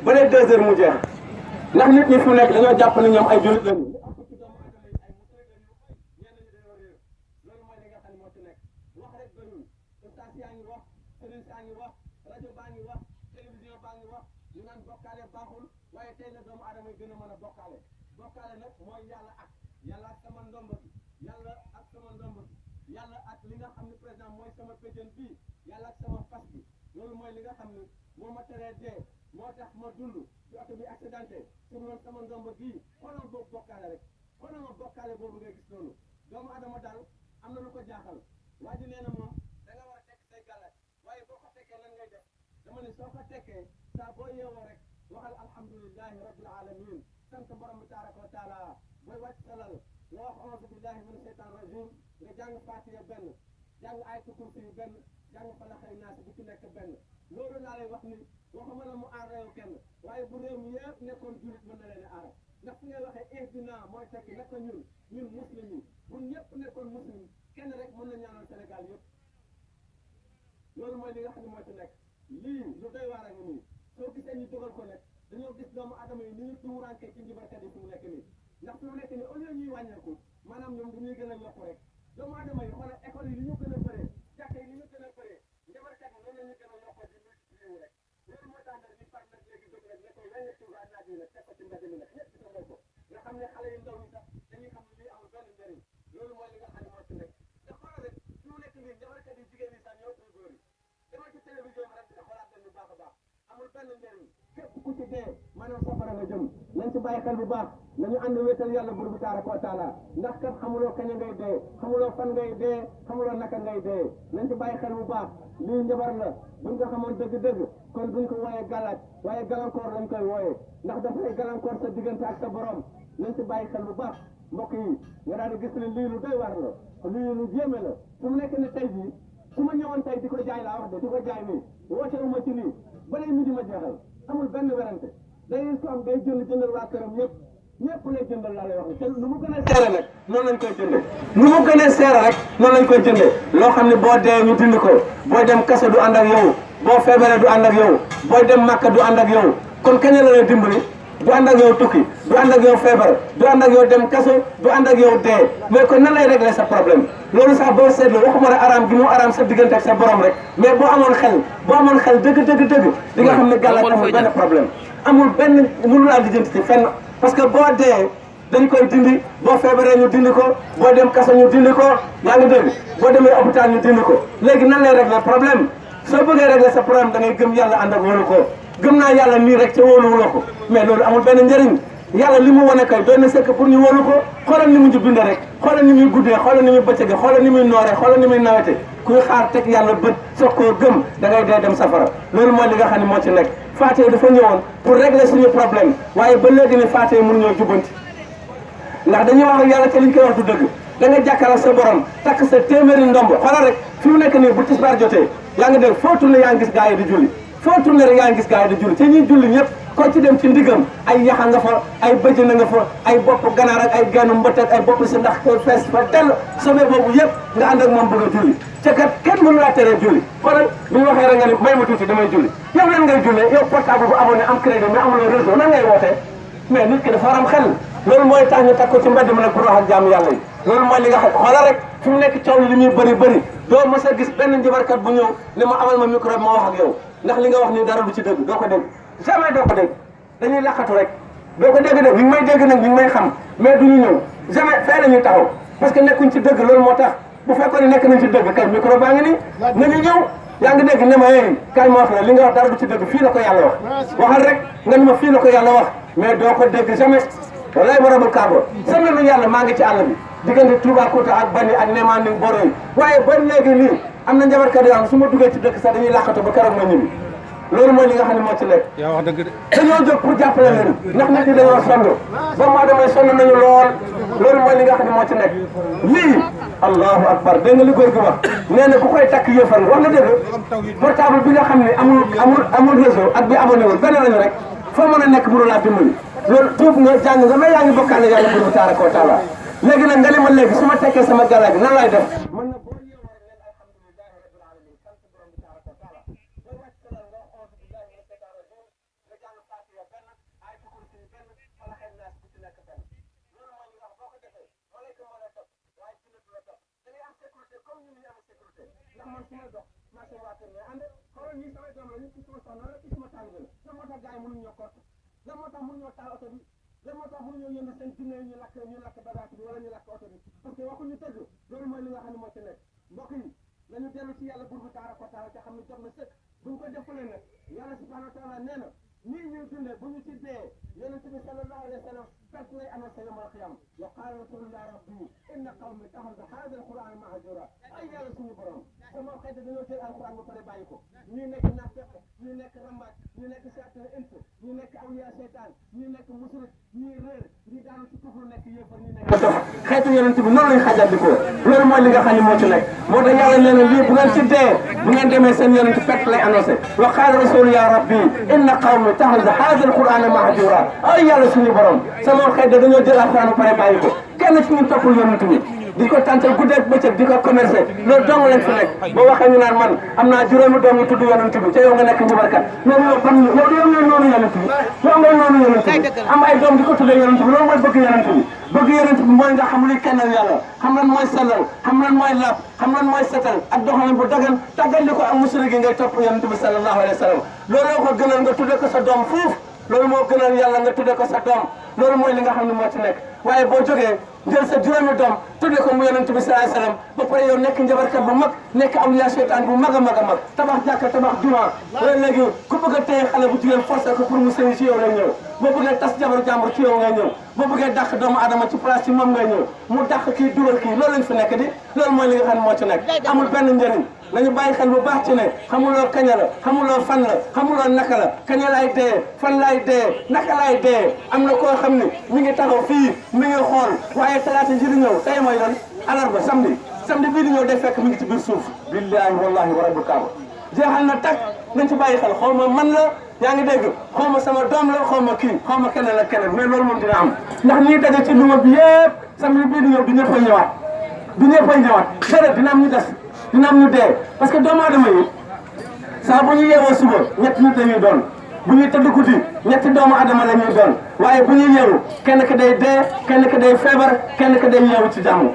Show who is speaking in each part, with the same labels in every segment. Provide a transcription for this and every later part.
Speaker 1: ba ne 2 heures mu jeex ndax nit ñi fu nekk dañoo jàpp ne ñoom ay jullit lañu ñu naan bokkaale baaxul waaye tey la doomu aadama yi gën a mën a bokkaale bokkaale nag mooy yàlla ak sama ndomb bi yàlla ak sama ndomb bi yàlla ak li nga xam ne président mooy sama péjën bii yàlla ak sama fas bi loolu mooy li nga xam ne moo ma teree dee moo tax ma dund ci oto bi accidenté pour noonu sama ndomb gii xoolal boobu bokkaale rek xoolal ma bokkaale boobu ngay gis noonu doomu aadama daal am na lu ko jaaxal waa ji nee na moom da nga war a tekk say gàllat waaye boo ko tekkee lan ngay def dama ne soo ko tekkee saa boo yeewoo rek waxal alhamdulilahi rabbil alamin sant borom bi tabaraka wa taala booy wàcc salal nga wax auzu billahi mina shaytan rajim nga jàng fatiha benn jàng ayatul kursi yu benn jàng falaxay naas bu ci nekk benn loolu laa lay wax ni waxuma la mu aar réew kenn waaye bu réew mi yëpp nekkoon julit mën na leen a aar ndax fu ngay waxee ihdina mooy tekki naka ñun muslim yi bu ñëpp nekkoon muslim kenn rek mën na ñaanal Sénégal yëpp loolu mooy li nga xam ne moo ci nekk lii lu doy waar a ngi nii soo gisee ñu dogal ko nag dañoo gis doomu adama yi ni ñu tuuraanke ci njibarkat yi fu mu nekk nii ndax fu mu nekk nii au lieu ñuy wàññeeku maanaam ñoom dañuy gën a yokku rek doomu adama yi xoolal école yi li ñu gën a bëree jàkka yi li ñu gën a bëree njibarkat yi noonu la ñu gën a yokkoo di multiplier rek loolu moo tax nag ñu far nag léegi dëgg rek ne ko weññe tuur ak naaj yi nag teg ko ci mbedd mi nag ñëpp gis nga ko nga xam ne xale yu ndaw yi sax dañuy xam ne lii amul benn njëriñ loolu mooy li nga xam ne moo ci nekk ndax xoolal rek fu mu nekk nii njibarkat yi jigéen yi sax ñoo ëpp góor yi dama ci télévision bi rek nga xoolaat leen bu baax a baax amul benn njëriñ képp ku ci dee maanaam safara nga jëm nañ ci bàyyi xel bu baax nañu ànd wéetal yàlla buur bi tabaraka wa taala ndax kat xamuloo kañ ngay dee xamuloo fan ngay dee xamuloo naka ngay dee nañ ci bàyyi xel bu baax lii njabar la buñ ko xamoon dëgg-dëgg kon duñ ko wooyee gàllaaj waaye gàllankoor lañ koy wooyee ndax dafay gàllankoor sa diggante ak sa borom nañ ci bàyyi xel bu baax mbokk yi nga daal di gis ne lii lu doy war la lii lu jéeme la fu mu nekk ne tey jii su ma ñëwoon tey di ko jaay laa wax de di ko jaay nii woote uma ci lii ba lay midi ma jeexal amul benn werante day ko am day jëndal waa këram ñëpp lay jëndal laa lay wax te nu mu gën a seere nag noonu lañ koy jëndee nu mu gën a seere rek noonu lañ koy jëndee loo xam ne boo dee ñu dindi ko booy dem kaso du ànd ak yow boo feebaree du ànd ak yow booy dem màkka du ànd ak yow kon kañ la lay dimbali du ànd ak yow tukki du ànd ak yow feebar du ànd ak yow dem kaso du ànd ak yow dee mais kon nan lay régler sa problème loolu sax boo seetloo waxuma ne araam gi mu araam sa diggante ak sa borom rek mais boo amoon xel dëgg di nga xam ne gàllankoor amul benn problème amul benn mënu laa lijjanti ci fenn parce que boo dee dañ koy dindi boo feebaree ñu dindi ko boo dem kaso ñu dindi ko yaa ngi dégg boo demee hôpital ñu dindi ko léegi nan lay régler problème soo bëggee régler sa problème da ngay gëm yàlla ànd ak wóolu ko gëm naa yàlla nii rek ca wóoluwuloo ko mais loolu amul benn njëriñ yàlla li mu wane kay doy na sëkk pour ñu wóolu ko xoolal ni mu bindee rek xoolal ni muy guddee xoolal ni muy bëccëgee xoolal ni muy nooree xoolal ni muy nawete kuy xaar teg yàlla bët soog koo gëm da ngay dee dem safara loolu mooy li nga xam ne moo ci nekk Faatiha dafa ñëwoon pour régler suñu problème waaye ba léegi ni Faatiha mënu ñoo jubbanti ndax dañuy wax ak yàlla te liñ koy wax du dëgg da nga jàkkaarloo sa borom takk sa téeméeri ndombo xoolal rek fi mu nekk nii bu tisbaar jotee yaa ngi dégg foo tourné yaa ngi gis gaa yi di julli foo tourné rek yaa ngi gis gaa yi di julli te ñuy julli ñëpp ko ci dem ci ndigam ay yaxa nga fa ay bëjëna nga fa ay bopp ganaar ak ay genn mbët ak ay bopp si ndax fees fa tell sobe boobu yëpp nga ànd ak moom bëgg a julli te kat kenn mënu laa teree julli xoolal bu ñu waxee rek nga ni may ma tuuti damay julli yow nan ngay jullee yow portable bu abonné am crédit mais amuloo réseau nan ngay wootee mais nit ki dafa war am xel loolu mooy tax ñu teg ko ci mbedd mi nag pour wax ak jaamu yàlla yi loolu mooy li nga xam xoolal rek fi mu nekk coow li muy bëri doo mës a gis benn njibarkat bu ñëw ne ma amal ma micro ma wax ak yow ndax li nga wax nii dara du ci dëgg doo ko dégg jamais doo ko dégg dañuy laqatu rek doo ko dégg nag ñu ngi may dégg nag ñu ngi may xam mais duñu ñëw jamais fee la ñuy taxaw parce que nekkuñ ci dëgg loolu moo tax bu fekkoon ne nekk nañ ci dëgg kay micro baa ngi nii nañu ñëw yaa ngi dégg ne ma hey kay ma wax la li nga wax dara du ci dëgg fii la ko yàlla wax waxal rek nga ni ma fii la ko yàlla wax mais doo ko dégg jamais wallaay ma rabul kaaba semaine yàlla maa ngi ci àll bi diggante Toubacouta ak Bani ak Némanding Boroy waaye ba léegi nii am na njabarkat yoo xam su ma duggee ci dëkk sax dañuy làqatu ba keroog ma ñibbi loolu mooy li nga xam ne moo ci nekk.
Speaker 2: yaa wax dëgg de.
Speaker 1: dañoo jóg pour jàppale leen ndax nit ñi dañoo sonn doomu aadama yi sonn nañu lool loolu mooy li nga xam ne moo ci nekk lii allahu akbar dégg nga li góor gi wax nee na ku koy takk yëfar wax na dëgg portable bi nga xam ne amul réseau ak bi abonné wul benn lañu rek foo mën a nekk mënu laa dimbali loolu tuub nga jàng nga mais yaa ngi bokkaale yàlla buur bi tabaraka wa taala léegi nag nga ne ma léegi su ma tekkee sama galaaj nan lay def mën na boo yeewoo rek leen alhamdulilahi rabbil alamin sant borom bi tabaraka wa taala boo wàcc salal nga auzu billahi mina shaytan rajim nga ñu ñu am sécurité ndax man su may dox maa seen waa kër ñooy ànd xoolal ñii samay doom la ñu ci suma soxna la ci suma taalibe la lan moo tax gars yi mënuñu ñoo kott lan moo tax mënuñoo taal oto bi lan moo tax mënuñoo yënd seen jinne ñu lakk bagage bi wala ñu lakk oto bi parce que waxuñu dëgg loolu mooy li nga xam ne moo ci nekk mbokk yi nañu dellu ci yàlla buur bi tabaraka wa taala te xam ne jot na sëkk buñ ko defulee nag yàlla subhanahu wa taala nee na nii ñuy dundee bu ñu ci dee yonent bi sallallahu alayhi wa sallam perte lay annoncé yawmal qiyaama wa qaala rasulullah rabbi inna qawmi ittaxazu haada alquran mahjura ay yàlla suñu borom sama xeet dañoo jël alquran ba pare bàyyi ko ñuy nekk naafeq ñuy nekk rambaaj ñuy nekk saatal int ñuy nekk awliya seytaan ñuy nekk musrik ñuy réer ñi daanu ci kufru nekk yéefar ñi nekk dox xeetu yonent bi noonu lañ xajandikoo loolu mooy li nga xam ne moo ci nekk moo tax yàlla nee na lii bu ngeen ci dee bu ngeen demee seen yonent perte lay annoncé wa qaala rasul ya rabbi inna qawmi ittaxazu haada alquran mahjura ay yàlla suñu borom sama xeet dañoo jël alquran ba pare bàyyi ko kenn ci ñun toppul yonent bi di ko tàntal guddeeg bëccëg di ko commercé loolu dong lañ fi nekk boo waxee ñu naan man am naa juróomi doom yu tudd yonent bi te yow nga nekk njabarkat loolu yow ban yow ngay noonu yonent bi yow ngay noonu yonent bi am ay doom di ko tuddee yonent bi loolu mooy bëgg yonent bi bëgg yonent bi mooy nga xam luy kennal yàlla xam lan mooy sellal xam lan mooy laab xam lan mooy setal ak doxalin bu dagan tàggal li ko ak musrik gi ngay topp yonent bi sallallahu alayhi wa sallam looloo ko gënal nga tudde ko sa doom fuuf loolu moo gënal yàlla nga tudde ko sa doom loolu mooy li nga xam ne moo ci nekk waaye boo jógee jël sa juróomi doom tudde ko mu yonent bi sallallahu alayhi wasallam ba pare yow nekk njabarkat bu mag nekk awliya seytaan bu mag a mag a mag tabax jàkka tabax juma wala léegi ku bëgg a téye xale bu jigéen forcé ko pour mu sëy ci yow lay ñëw boo bëggee tas jabaru jàmbur ci yow ngay ñëw boo bëggee dàq doomu adama ci place ci moom ngay ñëw mu dàq kii dugal kii loolu lañ fi nekk di loolu mooy li nga xam ne moo ci nekk amul benn njëriñ nañu bàyyi xel bu baax ci ne xamuloo kaña la xamuloo fan la xamuloo naka la kaña laay dee fan laay dee naka laay dee am na koo xam ne mi ngi taxaw fii mi ngi xool waaye talaata ji di ñëw tey mooy lan alarba samedi bii di ñëw day fekk mi ngi ci biir suuf billahi wallahi wa rabbil kaaba jeexal na tag nañ ci bàyyi xel xaw ma man la yaa ngi dégg xaw ma sama doom la xaw ma kii xaw ma keneen la keneen mais loolu moom dina am ndax ñii daje ci luma bi yëpp samedi bii di ñëw du ñëpp a ñëwaat du ñëpp a ñëwaat déedéet dina am ñu des dina am ñu dee parce que doomu aadama yi saa bu ñu yeewoo suba ñetti nit la ñuy doon bu ñuy tëdd guddi ñetti doomu aadama la ñuy doon waaye bu ñuy yeewu kenn ki day dee kenn ki day feebar kenn ki day yeewu ci jàmm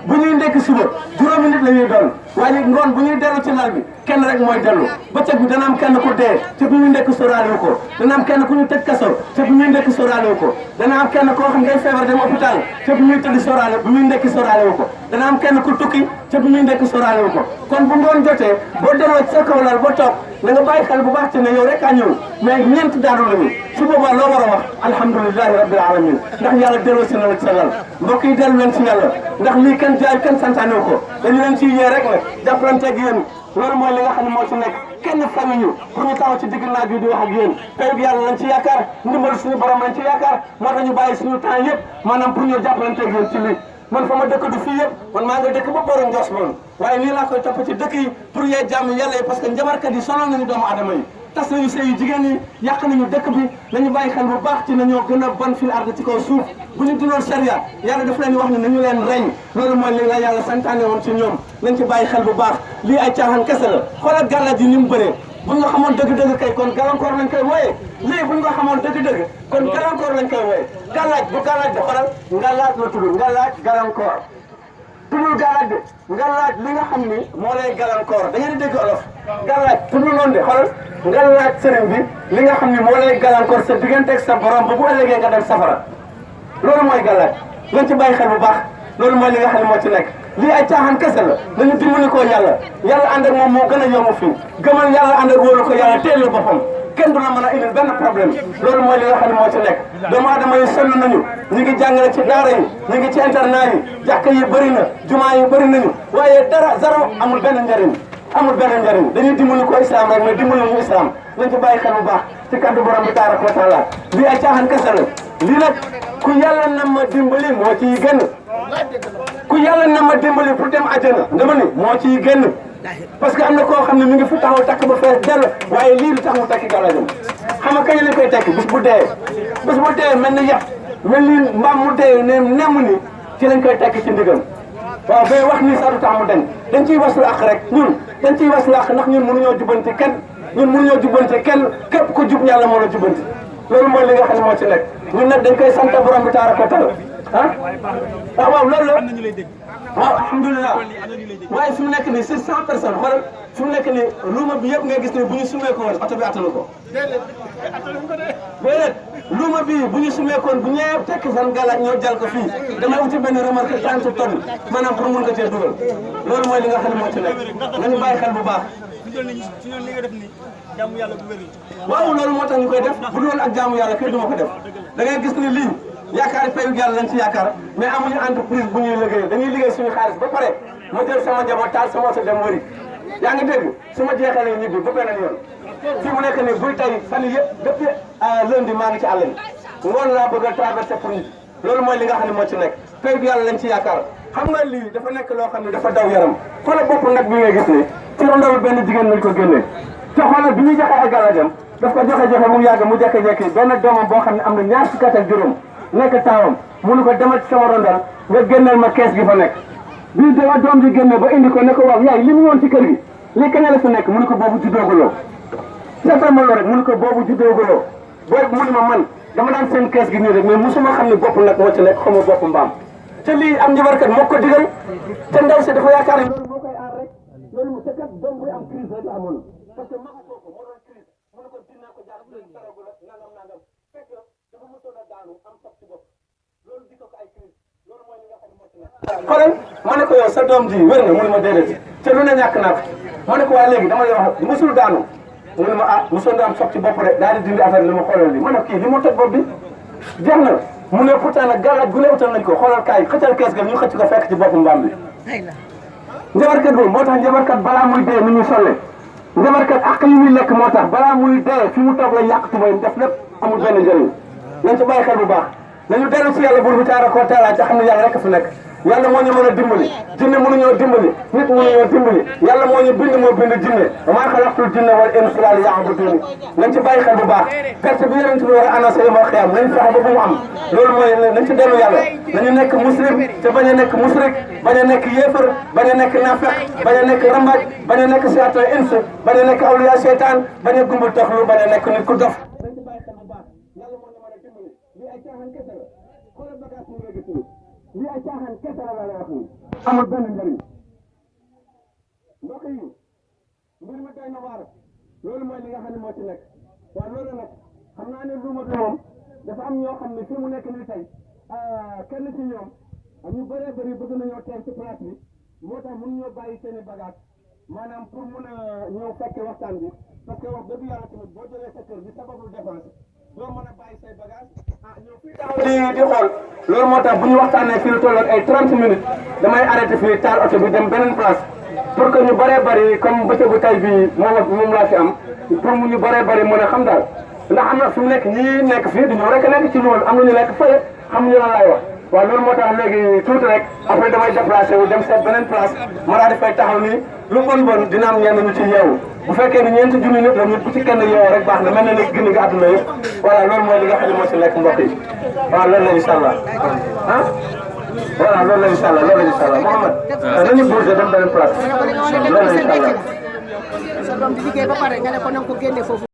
Speaker 1: bu ñuy ndekki suba juróomi nit la ñuy doon waaye ngoon bu ñuy dellu ci lal bi kenn rek mooy dellu bëccëg bi dana am kenn ku dee te bu ñuy ndekki sóoraale ko dana am kenn ku ñu tëj kaso te bu ñuy ndekki sóoraale ko dana am kenn koo xam ngay feebar dem hôpital te bu ñuy tëdd sóoraale bu ñuy ndekki sóoraale ko dana am kenn ku tukki te bu ñuy ndekki sóoraale ko kon bu ngoon jotee boo delloo ci sa kaw lal ba toog na nga bàyyi xel bu baax ci ne yow rek a ñëw mais ñeent daanu lañu su boobaa loo war a wax alhamdulilahi rabbil alamin ndax yàlla delloo si na la ci sa lal mbokk yi dellu leen ci yàlla ndax lii kenn jaay kenn santaane ko dañu leen ciy yee rek nag jàppalanteeg yéen loolu mooy li nga xam ne moo ci nekk kenn fañuñu pour ñu taxaw ci digg naaj bi di wax ak yéen payug yàlla lañ ci yaakaar ndimbal suñu borom lañ ci yaakaar moo tax ñu bàyyi suñu temps yëpp maanaam pour ñu jàppalanteeg yéen ci lii man fa ma dëkk du fii yëpp man maa nga dëkk ba borom Ndios moom waaye nii laa koy topp ci dëkk yi pour yee jàmm yàlla yi parce que njabarkat yi sonal nañu doomu adama yi tas nañu sëy yu jigéen yi yàq nañu dëkk bi nañu bàyyi xel bu baax ci nañoo gën a bon fil arde ci kaw suuf bu ñu dundoon sharia yàlla daf leen wax ne nañu leen reñ loolu mooy li la yàlla santaane woon ci ñoom nañ ci bàyyi xel bu baax lii ay caaxaan kese la xoolal gàllaaj yi ni mu bëree buñ ko xamoon dëgg-dëgg kay kon gàllankoor lañ koy wooyee lii buñ ko xamoon dëgg-dëgg kon gàllankoor lañ koy wooyee gàllaaj bu gàllaaj de xoolal ngalaaj la tudd ngalaaj gàllankoor tuddul gàllaaj de ngalaaj li nga xam ni moo lay gàllankoor da ngeen di dégg olof gàllaaj tuddul noonu de xoolal ngalaaj sëriñ bi li nga xam ni moo lay gàllankoor sa digganteeg sa borom ba bu ëllëgee nga dem safara loolu mooy gàllaaj nañ ci bàyyi xel bu baax loolu mooy li nga xam ne moo ci nekk lii ay caaxaan kese la nañu dimbali ko yàlla yàlla ànd ak moom moo gën a yomb fii gëmal yàlla ànd ak wóolu ko yàlla teelal boppam kenn du la mën a indil benn problème loolu mooy li nga xam ne moo ci nekk doomu aadama yi sonn nañu ñu ngi jàngale ci daara yi ñu ngi ci internat yi jàkka yi bëri na jumaa yi bëri nañu waaye dara zéro amul benn njëriñ amul benn njëriñ dañuy dimbali ko islam rek mais dimbali ñu islam nañ ci bàyyi xel bu baax ci kaddu borom bi tabaraka wa taala lii ay caaxaan kese la lii nag ku yàlla na ma dimbali moo ciy génn ku yàlla na ma dimbali pour dem àjjana dama ni moo ciy génn parce que am na koo xam ne mi ngi fi taxaw takk ba fees dell waaye lii du tax mu takki gàllaajam xam nga kañ lañ koy tekki bis bu dee mel ni yàq mel ni mbaam mu dee ne nemm ni ci lañ koy tekki ci ndigam waaw bay wax ni sax du tax mu dañ ciy waslu àq rek ñun dañ ciy waslu àq ndax ñun mënuñoo jubbanti kenn ñun mënuñoo jubbanti kenn képp ku jub yàlla moo la jubbanti loolu mooy li nga xam ne moo ci nekk ñun nag dañ koy sant borom bi tabaraka wa taala ah waaw loolu la waaw alhamdulilah waaye fi mu nekk nii c'est 100 personnes xoolal fi mu nekk nii luuma bi yëpp nga gis ne bu ñu sumee ko woon oto bi attanu ko déedéet luuma bi bu ñu sumee koon bu ñëpp tekki fan galaaj ñoo jal ko fii damay wuti benn remorque 30 tonnes maanaam pour mun ko cee dugal loolu mooy li nga xam ne moo ci nekk nañu bàyyi xel bu baax waaw loolu moo tax ñu koy def bu dul ak jaamu yàlla kër du ma ko def da ngay gis ni lii yaakaar payu yàlla lañ ci yaakaar mais amuñu entreprise bu ñuy liggéey dañuy liggéey suñu xaalis ba pare ma jël sama njaboot taal sama oto dem wëri yaa ngi dégg su ma jeexalee ñibbi ba beneen yoon fii mu nekk nii buy tey fan yii yëpp depuis lundi maa ngi ci àll bi ngoon laa bëgg a traversé pour nit loolu mooy li nga xam ne moo ci nekk payu yàlla lañ ci yaakaar xam nga lii dafa nekk loo xam ne dafa daw yaram xoolal bopp nag bi ngay gis ni ci rondalu benn jigéen lañ ko génnee te xoolal bi ñuy joxe ay galajam daf ko joxe mu yàgg mu jékki-jékki benn doomam boo xam ne am na ñaar fukki at ak juróom nekk taawam mu ko demal ci sama rondal nga génneel ma kees gi fa nekk bii dama doom ji génne ba indi ko ne ko waaw yaay li mu woon ci kër gi li kañ la fi nekk mu ko boobu juddóoguloo certainement rek mu ko boobu juddóoguloo boobu mu ma man dama daan seen kees gi nii rek mais musuma xam ne bopp nag moo ci nekk xaw ma bopp mbaam te lii am njabarkat moo ko digal te ndaw si dafa yaakaar ne loolu moo koy aar rek loolu mu te kat doom buy am crise rek la amoon parce que magu kooku moo doon crise mu ne ko dinaa ko jaar saragu la nangam fekk dafa mësoon a daanu am sox ci bopp loolu di ko ay crise loolu mooy li nga xam ne moo ci nekk xoolal ma ne ko yow sa doom ji wér nga mu ne ma déedéet te lu ne ñàkk naa ko ma ne ko waa léegi dama lay wax mësul daanu mu ne ma ah mësoon na am sox ci bopp rek daal di dindi affaire li ma xoolal li ma ne kii li moo toj bopp bi jeex na mu ne pourtant nag gàllaaj gu ne utal nañ ko xoolal kaay xëccal kees ga ñu xëcc ko fekk ci boppu mbaam bi njabarkat boobu moo tax njabarkat balaa muy dee ni ñuy solle njabarkat ak yi muy lekk moo tax balaa muy dee fi mu toog la yàq tubay def lépp amul benn njëriñ nañ ci bàyyi xel bu baax nañu dellu ci yàlla buur bi taara koo taala ca xam ne yàlla rek fi nekk yàlla moo ñu mën a dimbali jinne mënuñoo dimbali nit mënuñoo dimbali yàlla moo ñu bind moo bind jinne wa maa xalaqtul jinna wal insa illa liya'budun nañ ci bàyyi xel bu baax perte bi yonent bi war a annoncé yawmal xiyaam nañ fexe ba bu mu am loolu mooy nañ ci dellu yàlla nañu nekk muslim te bañ a nekk musrik bañ a nekk yéefar bañ a nekk nafeq bañ a nekk rambaaj bañ a nekk siyaata ins bañ a nekk awliya seytaan bañ a gumbul taxlu bañ a nekk nit ku dof nañ ci bàyyi xel bu baax yàlla moo ñu mën a dimbali lii ay caaxaan kese la xoolal bagage mu nga gis lii ay caaxaan kese la laa wax nii amul benn njëriñ mbokk yi mbir mi doy na waar loolu mooy li nga xam ne moo ci nekk waaw loolu nag xam naa ne luuma bi moom dafa am ñoo xam ne fi mu nekk nii tey kenn ci ñoom ñu bëree bëri bëgg nañoo teew ci place bi moo tax mun ñoo bàyyi seen i bagage maanaam pour mun a ñëw fekke waxtaan bi parce que wax dëgg yàlla tamit boo jëlee sa kër bi sabablu dépense doo mën a bàyyi say bagage ñëw fii taxaw di xool loolu moo tax bu ñu waxtaanee fii lu tolloon ay 30 minutes damay arrêté fii taal oto bi dem beneen place pour que ñu bëree bëri comme bëccëgu tay bi moom laa fi am pour mu ñu bëree bëri mën a xam daal ndax am na fi mu nekk ñii nekk fii du ñëw rek nekk ci loolu am na ñu nekk fële xamuñu lan laay wax waaw loolu moo tax léegi tuuti rek après damay déplacé wu dem seet beneen place ma daal di fay taxaw nii lu bon dina am ñenn ñu ci yeewu bu fekkee ni ñeenti junni nit la ñu bu ci kenn yeewoo rek baax na mel na ni gën nga àdduna yëpp voilà loolu mooy li nga xam ne moo ci nekk mbokk yi waaw loolu la incha allah ah voilà loolu la incha allah loolu la incha allah Mouhamed nañu bougé dem beneen place loolu la incha allah.